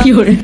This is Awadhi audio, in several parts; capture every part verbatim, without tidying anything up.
की हो रे?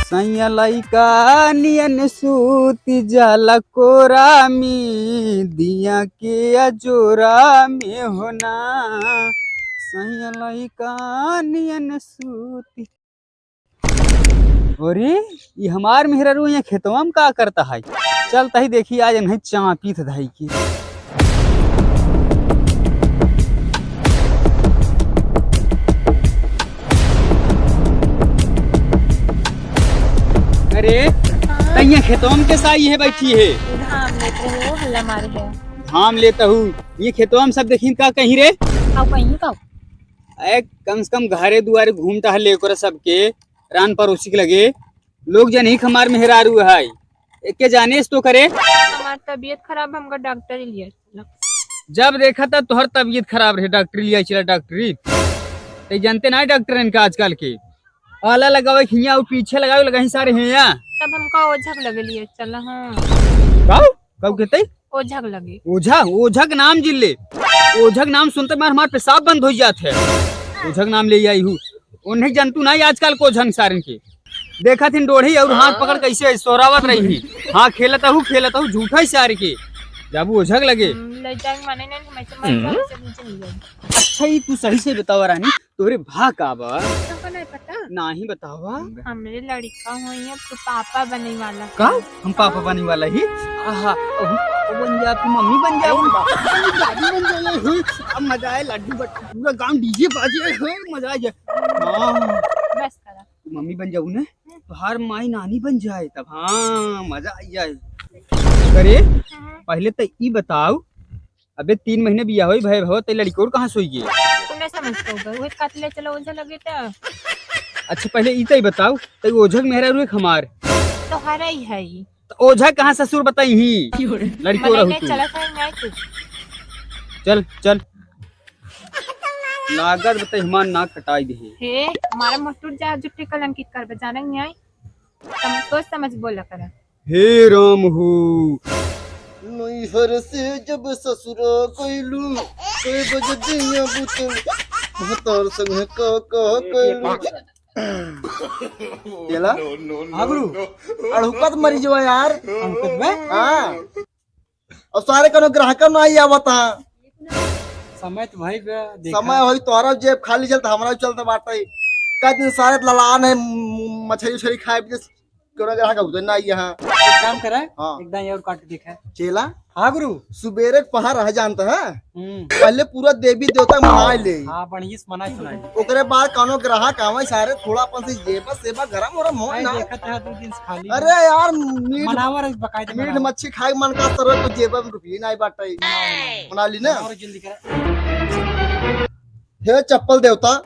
सैया लइका नियन सूति जाला कोरा में, दिया के अजोरा में हो ना। सैया लइका नियन सूति। अरे, ई हमार मेहरारू यहाँ खेतवा में का करता है? चल तही देखी आज इन्हें चापी थ धाई की। अरे, हाँ। तैया खेतवा में कैसे आई है, बैठी है? धाम लेत रहे हो, हल्ला मारे है। धाम लेता हूँ। ये खेतवा में सब देखी का कहीं रे? का कहीं का? ए, कम से कम घरे दुआरे घूम टहल ले ओकरा सबके, रान पड़ोसी के लगे। लोग जन ही हमार मेहरारू है, एके जाने से तो करे। हमार तबीयत खराब, हमका डॉक्टर ही लिया चला। जब देखा तब तोहर तबीयत खराब रहे, डॉक्टरी लिया चला, डॉक्टरी। ते जानते ना डॉक्टर इनका आजकल के, आला लगावे हिया और पीछे लगावे लगा ही सारे हिया। तब हमका ओझक लगे लिए चला, हाँ। का? कब कहते? ओझक लगे। ओझा, ओझक नाम जिल्ले। ओझक नाम सुनते मार हमार पेशाब बंद हो जात है। ओझक नाम ले आई हूँ। उन्हें जनतू नहीं आजकल को झंग सारन के। देखा थिन डोढ़ी और हाथ पकड़ कैसे सोरावत रही थी। हाँ, खेलत हूँ, खेलत हूँ, झूठा ही सार के। जब ओझक लगे। हम्म, ले जाए माने नहीं, हम ऐसे मर जाए, हम्म। ऐसे नीचे नहीं जाए। अच्छा, ये तू सही से बतावा रानी, तोहरे भा का बा? तुमको नहीं पता? नाही बतावा। हमरे लड़का होई है, तो पापा बने वाला है। का? हम पापा बने वाला ही? आहा, ओ, ओ बन जा, तू मम्मी बन जा, ओ दादी बन जा, हो, अब मजा आए, लड्डू बट-, पूरा गांव डीजे बाजे, हो, मजा आ जाए। हाँ। बस करा। तू मम्मी बन जाऊ ना, तो हर माई नानी बन जाए तब, हाँ, मजा आ जाए। अरे, हाँ। पहले तो ई बताओ, अबे तीन महीने बिया होई भय भव, ते लड़की और कहाँ सोई गे? तू नहीं समझते हो, वही काट ले चलो, ओझा लगे तो। अच्छा, पहले ई तई बताओ, तई ओझक मेहरारू एक हमार। तोहरा ही है ई। तो ओझक कहाँ ससुर बताई ही? लड़की और मने रहू नहीं तू। चला था, नहीं तू। चल, चल। लागत बताई हमार नाक कटाई दे। हे, हमारा मत टूट जा, जुट्टी कलंकित कर बजाना नहीं आई। सम-, सोच समझ बोला करा। हे राम हो। नैहर से जब ससुरा गइलू, कई बजे दिया बुतल, भतार संग का का कइलू। चेला? हाँ गुरु। अड़हुकत मरी जवा यार। अड़हुकत बे? हाँ। अब सारे कनो ग्राहक ना आई आवत हाँ। समय तो भाई बे, देखा। समय होई तोहरा जेब खाली चलता, हमरा चलता बाटे। का दिन सारे ललान है, म-, मछली उछली खाए पीछे कोनो ग्राहक उधर ना आई यहाँ। एक काम करा, हाँ। एक दाईं और काट देखा। चेला? हाँ गुरु। सुबेरे के पहर रह जानता है। हम्म। पहले पूरा देवी देवता मना ले। हाँ, बढ़िया से मना सुनाई। ओकरे बाद कौनो ग्राहक आवे सारे थोड़ा अपन से जेबा सेबा गरम वरम हो भाई ना। देखत है दो दिन से खाली। अरे यार, मीट मनावा रे, बकायदा मीट मनावा। मच्छी खाए मन का तरह को जेबा में रुपये ना बाटे। मना ली ना। और जल्दी करा। हे चप्पल देवता,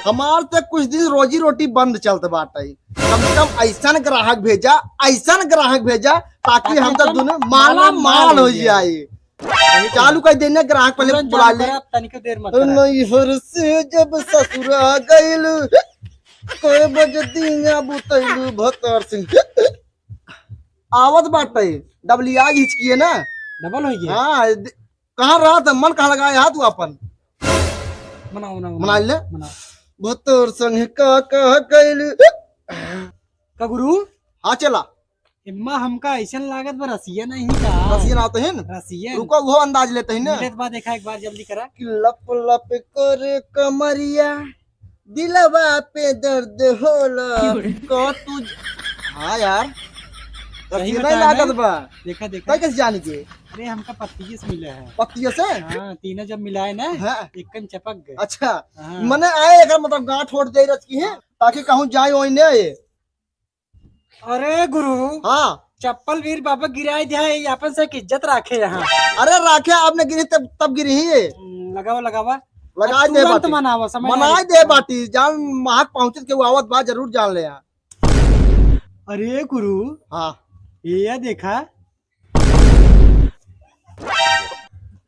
हमार ते कुछ दिन रोजी रोटी बंद चलत बाटे। कम से कम ऐसन ग्राहक भेजा, ऐसन ग्राहक भेजा, ताकि हम तो दोनों माला माल हो जाए। चालू कर देने ग्राहक पहले तुरंत बुला चालू ले। करा, तनिको देर मत करा। नैहर से जब ससुरा गइल, कोई बज दिया बुतैलू भतार से। आवत बाटे, डबलिया घिचकिए ना। डबल हो गया। हाँ, दे-, कहाँ रहा था? मन कहाँ लगाया हाथ तू अपन? मनाओ, मनाओ, मना ले। मनाओ। भतोर संग का कह गइल। का गुरु? हाँ चला। इम्मा हमका ऐसन लागत बा रसिया नहीं का? रसिया ना तो है ना? रसिया। रुको वो अंदाज लेते हैं ना। मिनट बाद देखा एक बार जल्दी करा। कि लप लप करे कमरिया। दिलवा पे दर्द होला। क्यों रे? को तू ज-, हाँ यार। सही रसीला बताया लागत है। बा। देखा, देखा। तै कैसे जान के? अरे, हमका पत्तिये से मिला है। पत्तिये से? हाँ, तीनों जब मिलाए ना, हाँ। एक कन चपक गए। अच्छा। हाँ। मने आए एकर मतलब गांठ वोट दे रच की है, ताकि कहूँ जाए ओइने आए। अरे गुरु। हाँ। चप्पल वीर बाबा गिराए दिया है, ये अपन से एक इज्जत राखे यहाँ। अरे राखे, आपने गिरी तब, तब गिरी ही ये। हम्म, लगावा, लगावा। लगा अब दे तुरंत बाटी। मनावा, समय मनाए नहीं। दे बाटी, जान महक पहुँचत के वो आवत बा, जरूर जान ले यहाँ। अरे गुरु। हाँ। ये या देखा।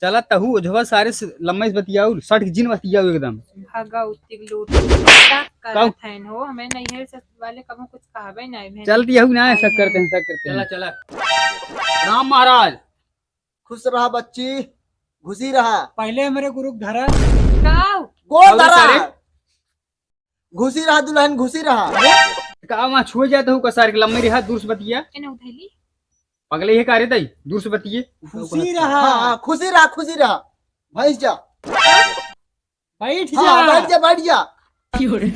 चला तहू ओझवा सारे से लम्बे से बतियाऊ, सट के जिन बतियाऊ एकदम। भगौती के लूट। का का? करत हइन हो, हमें नैहर से वाले कबहूँ कुछ कहबे नहीं भेल। चलती हऊ ना, ऐसा करते हैं, ऐसा करते चला, हैं। चला। राम महाराज। खुश रहा बच्ची, घुसी रहा। पहले हमरे गुरु के धरा। का? गोड़ अरे धरा। सारे। घुसी रहा दुल्हन, घुसी रहा। का वहाँ छुए जात हऊ का सारे के लम्बे रहा, दूर से बतिया। एने उधैली। पगले ये का रे दाई, दूर से बतिये। खुशी रहा। हाँ, हाँ, खुशी रहा, खुशी रहा। भैंस जा। बैठ हाँ, जा। बैठ जा, बैठ जा। क्यों रे?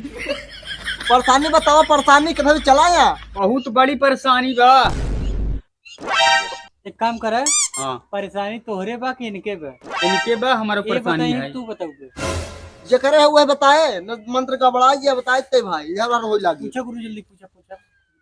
परेशानी बतावा, परेशानी कभी चला या? बहुत बड़ी परेशानी बा। एक काम करे, हाँ। परेशानी तोहरे बा कि इनके बा? इनके बा, हमारा ये परेशानी बताइए, है। तू बताओ बे। जेकरे है वह बताए, न मंत्र का बड़ा ये बताए ते भाई, यह बार हो लागी। पूछा गुरु, जल्दी पूछा, पूछा।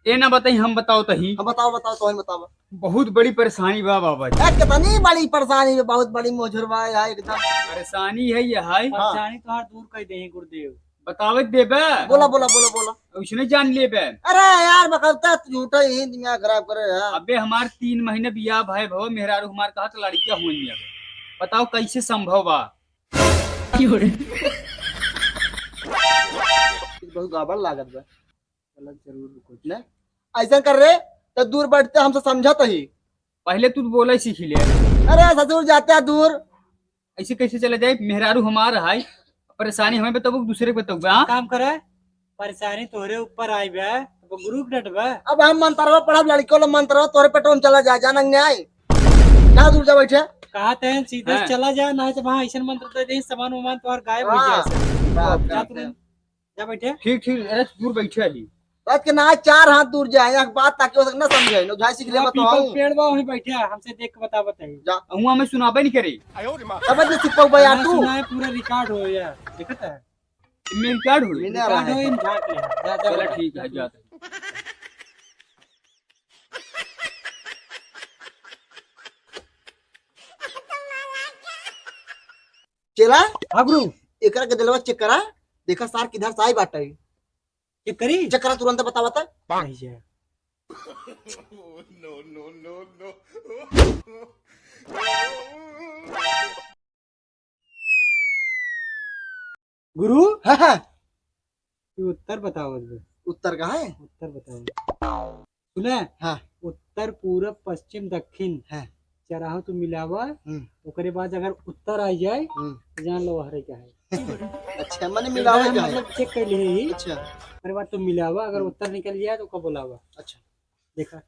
ए ना बताई, हम बताओ तही। हाँ, बताओ, बताओ, तोहन बताओ। बहुत बड़ी परेशानी बा बाबा जी। ए, कितनी बड़ी परेशानी बा, बहुत बड़ी मोझर बा यार एकदम। परेशानी है ये है। हाँ। परेशानी तोहार दूर कर दे गुरुदेव। बतावे देबे। बोला, बोला, बोला, बोला। उसने जान लेबे। अरे यार, बकलता झूठा ही दिमाग खराब करे यार। अबे हमार तीन महीने बियाह भय भव, मेहरारू हमार कहा तो लड़कियां हुई नहीं अबे। बताओ कैसे संभव बा? बहुत गड़बड़ लागत बा। गलत जरूर कुछ। ने? ऐसा कर रे, तो दूर बैठते हमसे समझत ही। पहले तू बोले सीख ले। अरे ससुर जाते हैं दूर। ऐसे कैसे चले जाए? मेहरारू हमार है, परेशानी हमें बताबू, दूसरे के बताबू, हाँ? काम करे, परेशानी तोहरे ऊपर आई बे, तो गुरु के डटबे। अब हम मंत्रवा पढ़ब, लड़कियों ला मंत्रवा तोहरे पेटवा में चला जाए, जान अंग नहीं आई। ना दूर जा बैठे। कहा ते सीधे हाँ। चला जाए, ना तो वहाँ ऐसन मंत्र दे दे, सामान वामान तोहर गायब हो हाँ। जाए। बाप जा रे। तुरंत जा बैठे। ठीक, ठीक, अरे दूर बैठे अभी। बात के ना चार हाथ दूर जाए, एक बात ताकि हो सके ना समझे, नो झाई सीख ले वहाँ बताओ। पीपल पेड़ बा, वहीं बैठे, हमसे देख के बतावत है। जा। हुआ हमें सुनाबे नहीं करे। तब जे सिपाऊ बा यार ना तू। सुनाए, पूरा रिकॉर्ड हो यार, देखत है। इनमें रिकॉर्ड हुई? मैंने रिकॉर्ड रहा हो, है। इन झांक ले। जा, जा, चला जा। ठीक है, जाते हैं। चेला? हाँ गुरु। एकरा के दिलवा चेक करा, देखा सार किधर से आई बाटे। चेक करी? चेक करा, तुरंत बतावा त। नहीं है। गुरु? हाँ, हाँ। तू उत्तर बताओ बे। उत्तर का है? उत्तर बताओ। सुने? हाँ। उत्तर, पूरब, पश्चिम, दक्षिण। हाँ। चराहो तो मिलावा, हम्म। ओकरे बाद अगर उत्तर आ जाए, हम्म। तो जान लो हरे का है। अच्छा, माने मिलावे का है? मतलब चेक कर लिए ही। अच्छा। ओकरे बाद तो मिलावा, अगर हम्म। उत्तर निकल जाए तो ओका बोलावा। अच्छा। देखा।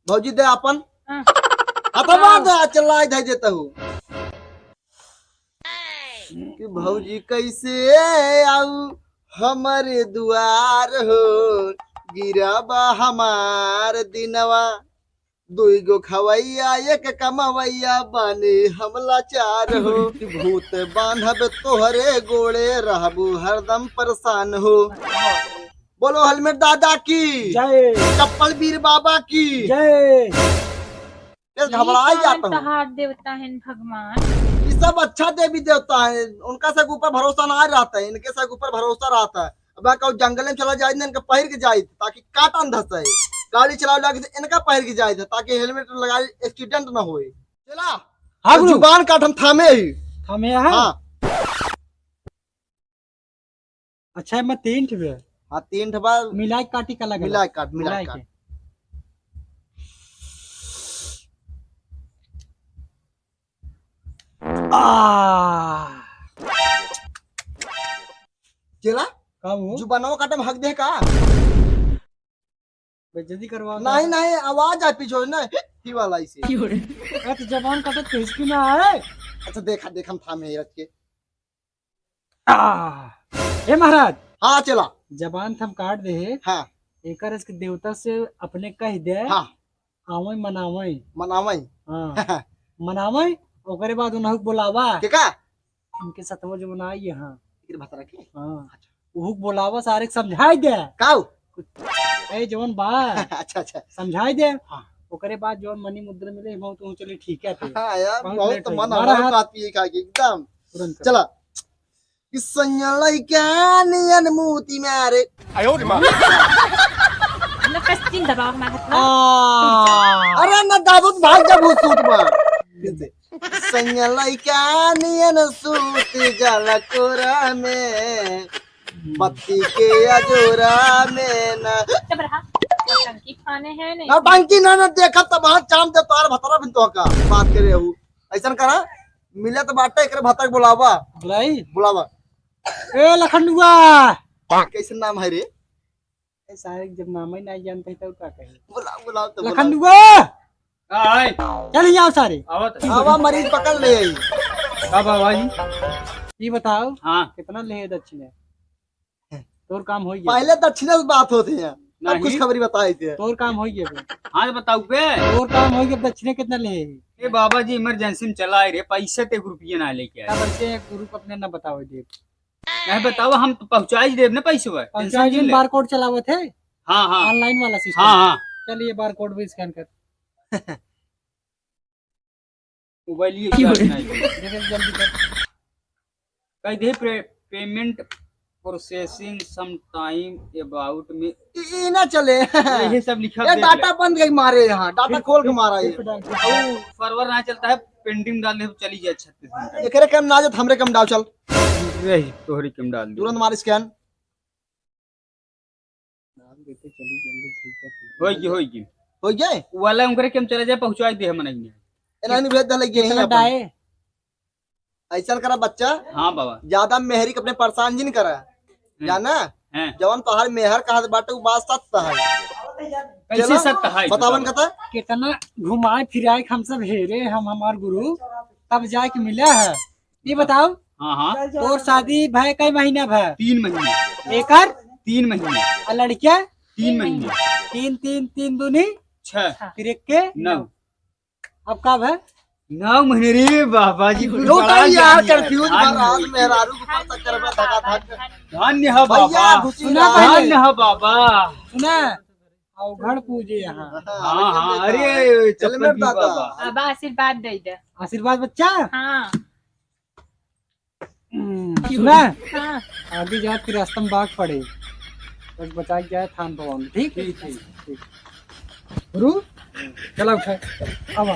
भौजी दे आपन। हाँ। हाथवा हाँ। दे, चला इधर देता हूँ। कि भौजी कैसे आऊ हमरे दुआर हो, गिरा बा हमार दिनवा। दुई गो खवैया, एक कमवैया, बानी हम लाचार हो। कि भूत बान्हब तोहरे गोड़े, रहबू हरदम परेशान हो। बोलो हेलमेट दादा की जय। चप्पल बीर बाबा की जय। ये घबराई जाता हूँ। तहार देवता हैं भगवान। ये सब अच्छा देवी देवता है, उनका सब ऊपर भरोसा ना रहता है, इनके सब ऊपर भरोसा रहता है। अब कहूँ जंगल में चला जाए ना, इनका पहिर के जाए ताकि काटन धसे, गाड़ी चलावे लागे तो इनका पहिर के जाए ताकि हेलमेट लगाए, एक्सीडेंट ना होए। चला। हाँ तो गुरु। जुबान काटन थामे ही। थामे है? हाँ। अच्छा, एमे तीन ठे बा। हाँ, तीन ठे बा। मिलाइ काटी का लगे? मिलाइ काट, मिलाइ मिलाइ काट। के। आ। चेला? का हो? जुबानवा काटे में हक दे का? बेइज्जती करवा नहीं, नहीं, आवाज आ पीछे ना, ही वाला इसे। अरे तो जबान काटत तो हिचकी ना आए। अच्छा, देखा, देखा, हम थामे रख के। आ, ए महाराज। हाँ, चेला। जबान थम काट दे। हाँ। एकर इसके देवता से अपने कह दे। हाँ। आवै मनावै। मनावै। हाँ। मनावै, ओकरे बाद उन्हें बोलावा। के का? इनके सतवा जो बनाई है, हाँ। इनके भतरा के? हाँ। अच्छा। उहुक बोलावा, सारे के समझाई दे। काऊ? ए, जवन बा। अच्छा, अच्छा। समझाई दे। हाँ। ओकरे बाद जवन मनी मुद्रा मिले, हम तो चले ठीक है फिर। हाँ यार, बहुत बहुत तो मन हमारा हमारा हाथ बात पिए का के एकदम। तुरंत। चला। कि सैया लइका नियन मूती मारे। आयो रे माँ। ना कस्तिन दबाव मारत ना। आ। अरे ना दाबत भाग जा भूत सूत मार। फिर से। सैया लइका नियन सूत जाला कोरा में, बत्ती के अजोरा में ना। चुप रहा, टंकी खाने हैं नहीं। ना टंकी ना, ना देखब तब हाथ चाम दे तार भतरा बिन तो का बात करे हूँ। ऐसन करा, मिले तो बाटे एकरे भतरा के बुलावा। बुलाई? बुलावा। ए लखनुआ। कैसे नाम है रे? ए, सारे जब नाम ही नहीं जानते हैं, तब का कहे? बुलाओ, बुलाओ तो बुलाओ। लखनुआ! का है? चल यहाँ सारे। आवत है। आवा, मरीज पकड़ ले आई। का बाबा जी? ये बताओ, हाँ। कितना ले दक्षिणा? तोर काम हो गया। पहले दक्षिणा से बात होती है, तब नहीं। खुशखबरी बताई थे। तोर काम हो गया बे। हाँ, तो बताओ बे। तोर काम हो गया, दक्षिणा कितना ले? ए बाबा जी, emergency में चला आए रे, पैसे ते एक रुपये ना लेके आए। तब ऐसे एक ग्रुप अपने ना बताओ दे। नहीं बताओ, हम तो पहुँचाई देब ना पैसवा, पहुँचाई tension देब, ले। Barcode चलावत है। हाँ, हाँ। Online वाला system। हाँ, हाँ। चलिए, barcode भी scan कर। मोबाइल ये की charge बोले? नहीं है। देखे जल्दी कर। कह दे पे-, payment processing some time about में। ई, ई ना चले। यही सब लिखा ये देख data ले। बंद गई मारे यहाँ, data फिर, खोल के फिर, मारा फिर ये। डाल। अब server ना चलता है, pending डाल दे, चली जाए छत्तीस घंटा। एकरे कम ना जात, हमरे कम डाल चल। यही तोहरी कम डाल दे। तुरंत मार scan। होई गई, होई गई। होई गई? वाला उनकरे के हम चले जाए, पहुँचाई दे हम नहीं। ए, नहीं भेज दे, लगे कितना यहीं अपन। डाए? ऐसा करा बच्चा। हाँ बाबा। ज्यादा मेहरी के अपने परेशान जिन करा। हम्म। जाना? हैं। जवन तोहार मेहर कहत बाटे, उ बात सत्य है। कैसे चला, सत्य है? बतावन बताओ। कता? कितना घुमाए फिराए के हम सब हेरे, हम हमार गुरु, तब जाए के मिला है। ये बताओ, हाँ, हाँ। तोर शादी भय कई महीना भय? तीन महीने। एकर? तीन महीने। आ लड़किया? तीन महीने। तीन, तीन, तीन दूनी? छह। फिर एक के? नौ। अब का भय? नौ महीने रे बाबा जी, कुछ लो बड़ा ताई यार, ज्ञानी है। Confuse धन्य भर हो। आज मेहरारू के पास चक्कर में धका धक। धन्य हो भैया, बाबा। घुसी सुना रहा। पहले। धन्य हो बाबा। सुना, अवघड़ पूजे यहाँ। हाँ, हाँ, अरे, चल चप्पल मेरे भी दादा। बाबा। अब आशीर्वाद दे दे। आशीर्वाद बच्चा? हाँ। हम्म, सुना? हाँ। आगे जात के रास्ता में बाघ पड़े, बस बचा के जाए थान भवन, ठीक? ठीक, ठीक। ठीक। गुरु, चला उठा, आवा।